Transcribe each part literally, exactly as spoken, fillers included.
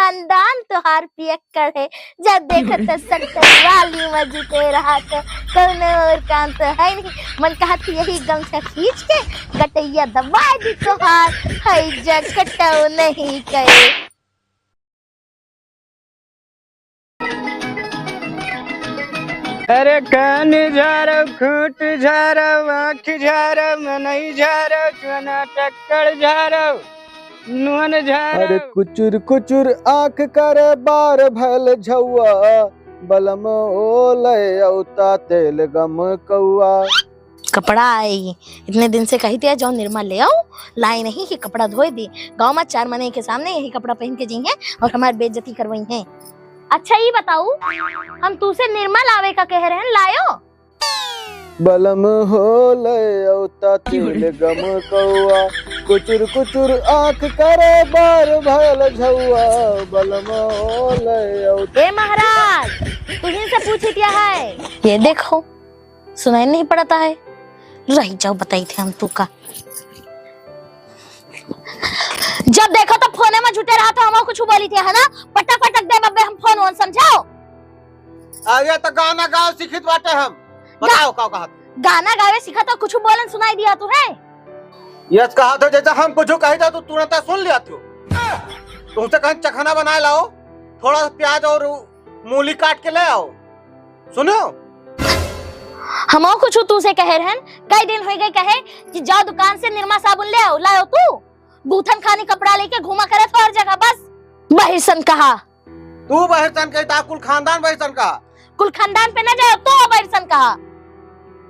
खानदान तोहार पियक्कड़ है, जब देखो तो सट्टे वाली मजते रहा तो कौनो और काम तो है नहीं। मन कहत यही गमछा खींच के गटैया दबा दी तोहार, है जग कटौ नहीं कहे। अरे कान झारौ, खूंट झारौ, आँख झारौ, मनई झारौ, चुना टक्कड़ झारौ, नुअन झारौ। अरे कुचुर कुचुर आँख करे बार भैल झौआ, बलम ओले औता तेल गम कौआ। कपड़ा आई, इतने दिन से कही थी, "जाओ निरमा ले आओ", लाई नहीं कि कपड़ा धोए दी। गाँव में चार मनई के सामने यही कपड़ा पहन के जइहैं और हमार बेइज्जती करवइहैं। अच्छा, ई बताऊ, हम तू से निरमा लावे का कहे रहन, लायो? बलम होले औता तिल गम कौआ, कुचुर कुचुर आँख करे बार भयल झौआ, बलम होले औता। ए महाराज, तुहीं से पूछित है। ये देखो, सुनाई नहीं पड़ता है। रह जाओ, बताई थे हम तू का। जब देखो तो फोने में जुटे रहा तो हम कुछ बोली थे, है ना? पटापट दे बब्बे हम फोन वोन, समझाओ। अरे तो गाना गाओ सीखित बाटे हम। बताओ का कहत? गाना गावे सीखा तो कुछ बोलन सुनाई दिया तू है? यस कहत हो, जैसे हम कुछ कही था तो तुरंत सुन लिया तू। तुमसे कहीं चखना बनाए लाओ, थोड़ा सा प्याज और मूली काट के ले आओ। सुनो, हमो कुछ तू से कहे रहन, कई दिन हो गए कहे कि जाओ दुकान से निरमा साबुन ले आओ, लाओ तू। गूथन खानी कपड़ा लेके घूमा करे तो हर जगह बस। बहिरसन कहा। तू बहिरसन कही, ता कुल खानदान बहिरसन कहा। कुल खानदान पे ना जाओ, तू हो बहिरसन कहा।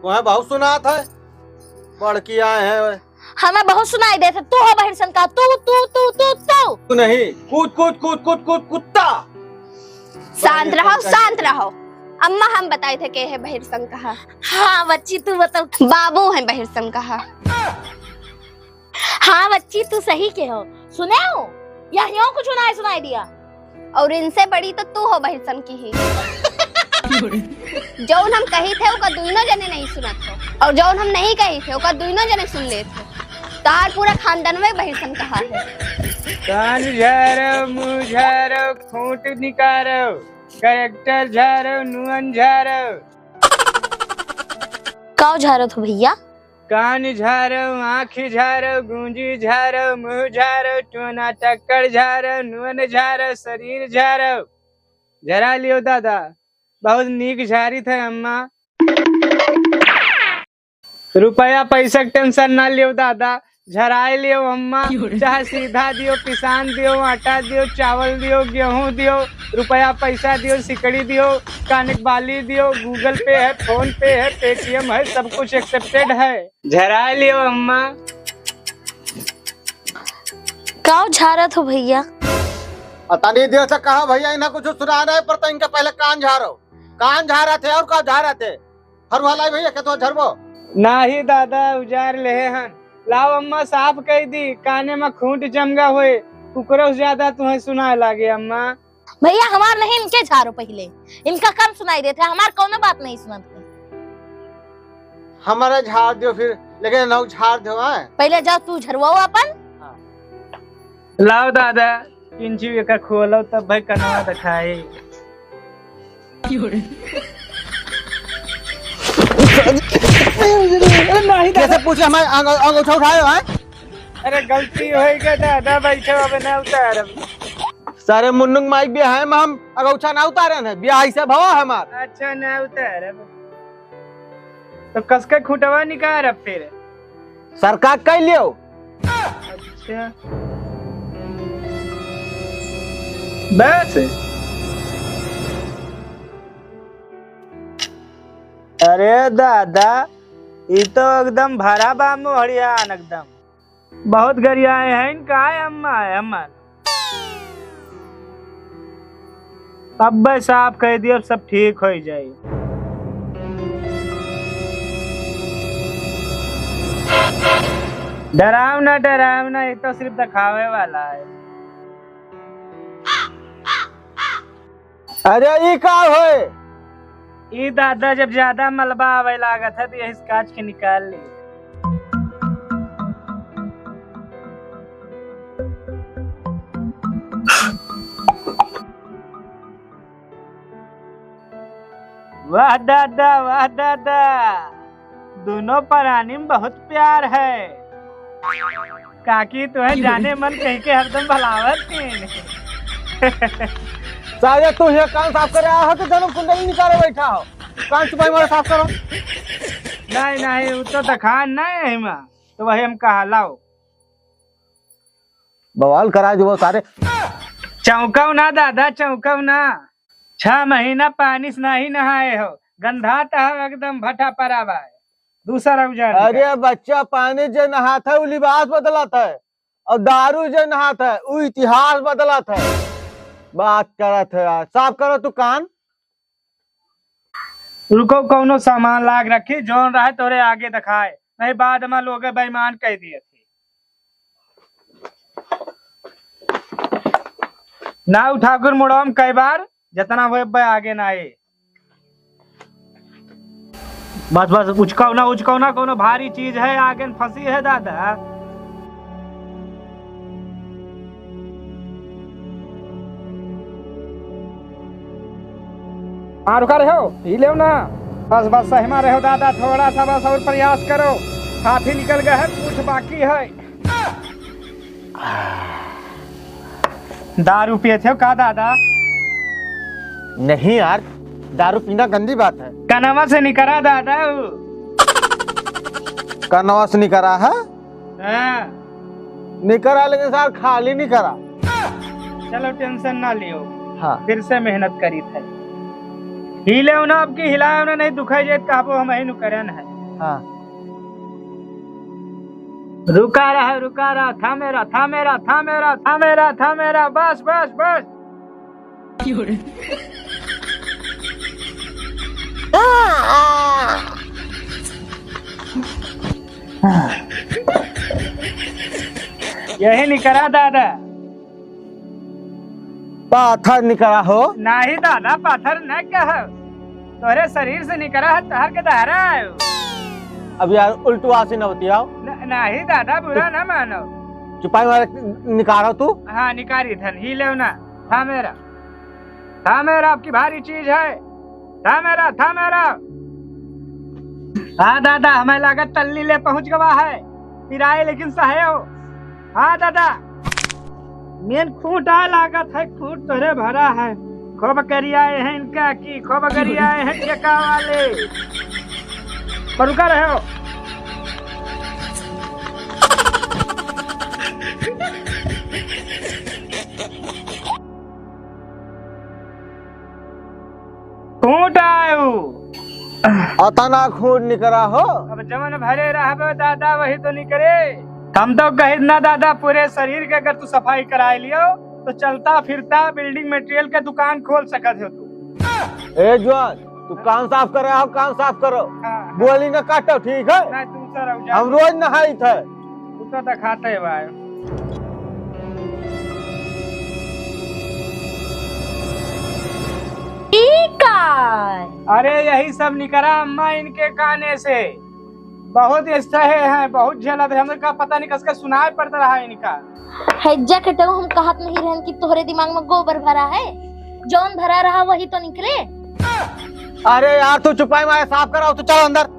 तुम्हें बहुत सुनात है, बड़की आए हैं। हमें बहुत सुनाई देत है, तू हो बहिरसन कहा, तू, तू, तू, तू, तू। तू नहीं, कूद, कूद, कूद, कूद, कूद, कुत्ता। शांत रहो, शांत रहो। अम्मा हम बताए थे के है बहिरसन कहा। हाँ बच्ची, तू बताओ। बाबू हैं बहिरसन कहा। हाँ बच्ची, तू सही के हो। सुने हो? या यूं कुछ ना सुनाई दिया। और इनसे बड़ी तो तू हो बहिरसन की ही। जौन हम कही थे, ओका दुइनो जने नहीं सुनत हो, और जौन हम नहीं कही थे, ओका दुइनो जने सुन लेत हो। तार पूरा खानदान में बहिरसन कहा है। कान झारो, मुंह झारो, खूंट निकारो, character झारो, नुअन झारो। काव झारत हो भैया? कान झारो, आँख झारो, गूंजी झारो, मुंह झारो, टोना टक्कड़ झारो, नुअन झारो, शरीर झारो। झरा लियो दादा, बहुत नीक झारित है अम्मा। रुपया पैसा के tension ना लियो दादा, झराए लियो अम्मा। चाहे सीधा दियो, पिसान दियो, आटा दियो, चावल दियो, गेहूं दियो, रुपया पैसा दियो, सिकड़ी दियो, कान के बाली दियो, Google Pay है, PhonePe है, Paytm है, सब कुछ accepted है। झराए लियो अम्मा। काव झारत हो भैया? आ, तनी देर से कहा भैया, इन्हें कुछ सुना रहे, पर तो इनका पहले कान झारो। कान झारत है और का झारत है? हरुआ लाई भैया, केतवा झरबो? नाही दादा, उजार लेहे हन। लाओ अम्मा, साफ कई दी, काने में खूंट जमगा होए, उकरो से ज्यादा तुहें सुनाए लागे अम्मा। भैया, हमार नहीं, इनके झारो पहिले, इनका कम सुनाई देत है, हमार कौनो बात नहीं सुनत है। हमारा झार दियो फिर, लेकिन नौ झार दो, हाँ? पहिले जाओ तू झरवाओ अपन। हाँ। लाओ दादा, किंची एका खोलो तब भाई कनवा दिखाई। अरे नाही दादा। कैसे पूछे हमारे अंग-, अंगूठा उठाए हो, हैं? अरे गलती हो गई दादा, बैठे अब ना उतारब। सारे मुन्नुक माई बियाह में हम अंगूठा ना उतारन है, बियाह ऐसे भवा हमार। अच्छा ना उतारब। तो कसके खुटवा निकार अब फिर। सरकार कह लियो। अच्छा। बस। अरे दादा, ई तो एकदम भरा बा मोहरियान एकदम। बहुत गरियाए हैं, का है अम्मा है हमार? अब बस साफ कह दिया, अब सब ठीक हो जाए। डराव ना, डराव ना, ये तो सिर्फ दिखावे वाला है। अरे, ई का होए? ई दादा, जब ज्यादा मलबा आवे लागत है, तो यही से काट के निकाल ली। वाह दादा, वाह दादा, दोनों परानी में बहुत प्यार है। काकी तोहे जाने मन कहिके हरदम भलावत थीन। सारे तू ये कान साफ करे आया हो कि जन्म कुंडली निकाले बैठा हो? कान चुपाई मारे साफ करो। नहीं, नहीं, उ तो दखान नहीं है माँ, तो वही हम कहा लाओ। बवाल करा जो वो सारे। चौंकव ना दादा, चौंकव ना। छह महीना पानी से नहीं नहाए हो, गंधात हो एकदम भटा परा बाय। दूसरा उजाड़ निकाल। अरे बच्चा, पानी जे नहात है, उ लिबास बदलत है, और दारू जे नहात है, उ इतिहास बदलत है। बात करत है यार, साफ करो तू कान। रुको, कौनो सामान लाग रखी, जौन रहे तोरे आगे दिखाए, नहीं बाद में लोग बेईमान कह दिए थे। ना उ ठाकुर मुड़वा में कई बार, जितना होए बे आगे ना आए। बस, बस, उचकाओ ना, उचकाओ ना, कोनो भारी चीज है, आगे न फंसी है दादा। हाँ, रुका रहे हो, ही लेव ना। बस, बस, सही मा रहे हो दादा, थोड़ा सा बस और प्रयास करो। हाथी निकल गया है, कुछ बाकी है। दारू पिए थे का दादा? नहीं यार, दारू पीना गंदी बात है। कनवा से निकरा दादा उ। कनवा से निकरा है? हाँ। निकरा, लेकिन सार खाली निकरा। चलो tension ना लियो। हाँ। फिर से मेहनत करी थे। हिले ना, अब की हिलाए ना, नहीं दुखाई जाए, कहबो हम ही नु करन है। हाँ। रुका रहा, रुका रहा, थामे रहा, थामे रहा, थामे रहा, थामे रहा, थामे रहा, बस, बस, बस। यही निकरा दादा। पाथर निकरा हो। नाही दादा, पाथर न कह, तोहरे शरीर से निकरा है, तहर के दहरा है। अब यार उल्टवा से न बतियाओ। न-, नाही दादा, बुरा न मानो। चुपाई मारे निकारो तू। हाँ, निकारी थन, ही लेव ना। थामे रहा, थामे रहा, आपकी भारी चीज है। थामे रहा, थामे रहा। हाँ दादा, हमें लागत तल्ली ले पहुँच गवा है। पिराए लेकिन सहे हो। हाँ दादा, मेन खूंट आ लागत है, खूंट तोरे भरा है। खूब करियाए हैं इनका की, खूब करियाए हैं ठेका वाले। पर रुका रहे हो। खूंट आए हो। अतना खून निकरा हो। अब जवन भरे रहबे दादा, वही तो निकरे। हम तो कहित ना दादा, पूरे शरीर के अगर तू सफाई कराए लियो, तो चलता फिरता building material के दुकान खोल सकत हो तू। ए जवान, तू कान साफ करे हो, कान साफ करो। हाँ, हाँ। बोली ना काटो, ठीक है? नहीं, तू सर हो जा। हम रोज नहाई थे। तू तो दिखाते भाई। ई का? अरे यही सब निकरा अम्मा इनके काने से। बहुत सहे हैं, बहुत झेलत है। हमका पता नहीं कसके सुनाई पड़ता रहा इनका। हैजा के टहू हम कहत नहीं रहन कि तोहरे दिमाग में गोबर भरा है, जौन भरा रहा वही तो निकले। अरे यार तू चुपाई मारे साफ कराओ, तू चल अंदर।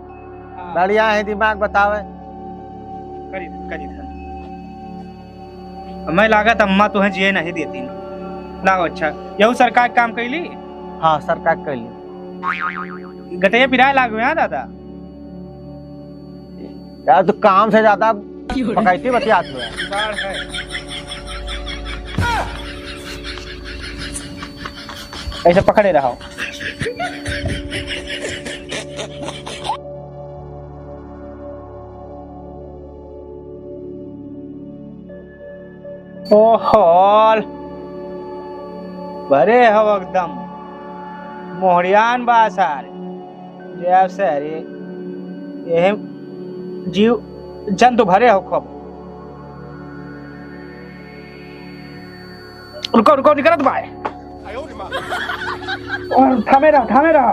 हाँ। बढ़िया है दिमाग बतावे। करी, करी था। हमें लागत अम्मा तुहें जिए नहीं देती। लाओ अच्छा, यहू सरकार काम कैली? हाँ, सरकार कैली। गटैया पिराए लाग हुए हैं दादा। यार, तू काम से ज्यादा बकैती बतियात हुए। बाढ़ है। ऐसे पकड़े रहो। ओहोल, भरे हो एकदम मोहरियान बा सारे। जय सारे, यही जीव जंतु भरे हो खूब। रुको, रुको, निकलत बाय। और थामे रहो, थामे रहो।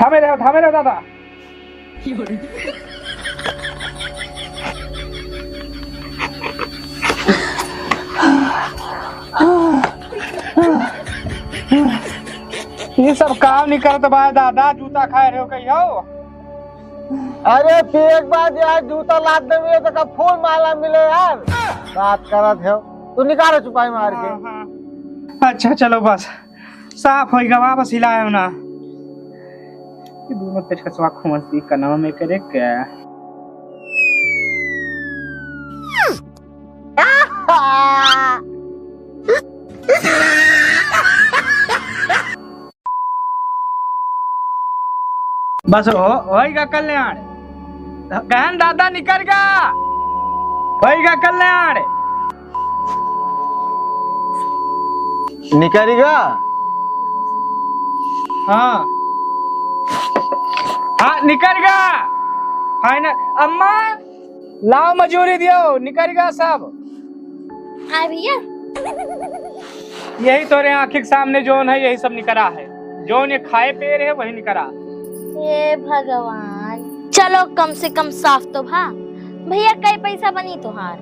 थामे रहो, थामे रहो दादा। ई सब काम नहीं करत बा दादा, जूता खाए रहो कहियो। अरे, पिए के बाद यार जूता लाद देवे तो का फूल माला मिले यार। बात करत हो, तू निकालो चुपाई मार के। हाँ, हाँ। अच्छा, चलो बस, साफ होई गवा, बस हिलायो ना। ये दोनों पेचकसवा खोंच दी कनवा में करे के। बस हो, होइगा कल्याण। कहन दादा निकल गा। होइगा कल्याण। निकल गा? हाँ। हाँ, निकल गा। फाइनल। अम्मा, लाओ मजूरी दियो, निकल गा सब। हाँ भैया। यही तोरे आँखी के सामने जौन है, यही सब निकरा है। जौन ये खाए पे रहे, वही निकरा। हे भगवान, चलो कम से कम साफ तो भा। भैया, कई पैसा बनी तोहार?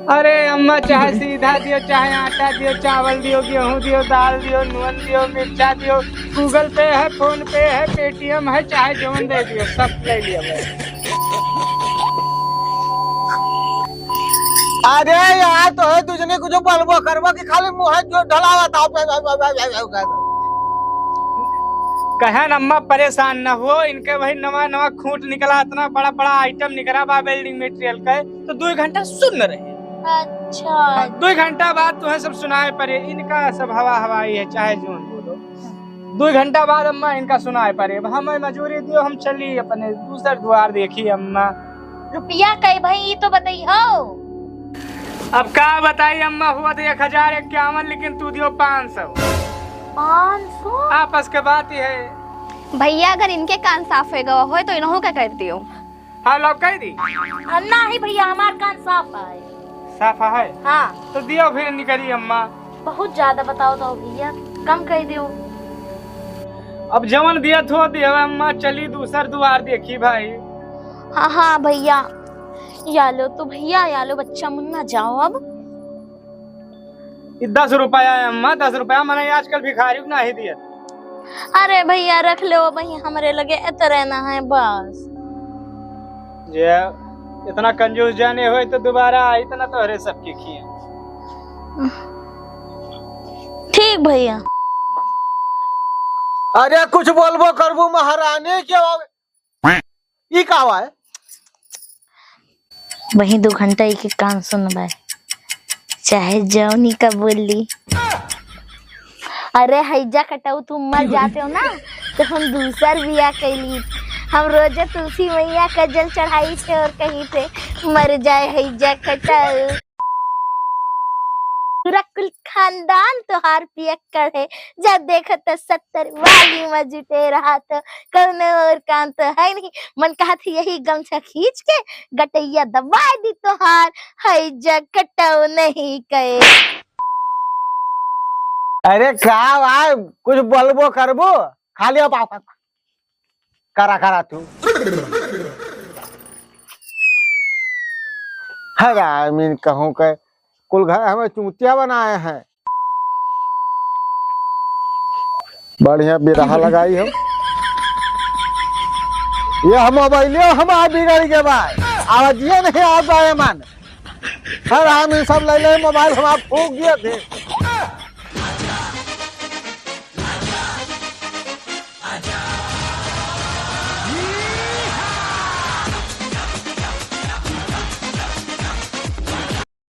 अरे अम्मा, चाहे सीधा दियो, चाहे आटा दियो, चावल दियो, गेहूं दियो, दाल दियो, नून दियो, मिर्चा दियो, Google Pay है, PhonePe है, Paytm है, चाहे जौन दे दियो, सब ले लियो भाई। अरे यार, तो है तुझने कुछ बोलबो करबो कि खाली मुंह जो ढलावा था। कहन अम्मा परेशान न हो, इनके वही नवा नवा खूंट निकला, इतना बड़ा बड़ा item निकला बा welding material का, तो दो घंटा सुन रहे। अच्छा। हाँ, दो घंटा बाद तुम्हें सब सुनाए पड़े, इनका सब हवा हवाई है, चाहे जौन बोलो। दो घंटा बाद अम्मा इनका सुनाए पड़े, अब हमें मजूरी दियो, हम चली अपने दूसर दुआर देखी अम्मा। रुपया कई भाई, ई तो बताई हो। अब का बताई अम्मा, हुआ तो एक हजार इक्यावन, लेकिन तू दियो पाँच सौ। पाँच सौ? आपस के बात ही है। भैया, अगर इनके कान साफ हो गवा होए तो इनहू का कर दियो। हाँ, लव कह दी। आ, नाही भैया, हमार कान साफ है। साफ है? हाँ। तो दियो फिर निकरी अम्मा। बहुत ज्यादा बताओ तो भैया, कम कर दियो। अब जवन दिया थो दिया अम्मा, चली दूसर दुआर देखी भाई। हाँ, हाँ भैया, या लो तो भैया, या लो बच्चा मुन्ना, जाओ अब। ई दस रुपया है अम्मा, दस रुपया मने आजकल भिखारी को नाही दिया। अरे भैया, रख लो भाई, हमरे लगे एतरे ना है बस। जे इतना कंजूस जाने होए तो दोबारा आई तो ना तोहरे सबके खिया। ठीक भैया। अरे कुछ बोलबो करबू महारानी, क्या हो? ई का हुआ है? वही दो घंटा एक एक कान सुनबे, चाहे जौनी का बोली। अरे हैजा कटाऊ, तुम मर जाते हो ना, तो हम दूसर बियाह कैली। हम रोजे तुलसी मैया का जल चढ़ाई थे और कही थे, "मर जाए हैजा कटाऊ।" पूरा कुल खानदान तोहार पियक्कड़ है, जब देखो तो सत्तर वाली में जुटे रहा तो कौनो और काम तो है नहीं। मन कहा था यही गमछा खींच के गटैया दबा दी तोहार, है जग कटाऊ नहीं कहे। अरे का भाई, कुछ बोलबो करबो? खाली अब आप करा करा तू। हर आमीन कहूँ के कुल घर हमें चूतिया बनाए हैं। बढ़िया बिरहा लगाई हम। ये हम मोबाइलियो हमार बिगड़ के बा, आवाजिए नहीं आवत बा। मन हर आमीन सब ले ले मोबाइल हमार फूक दिए थे।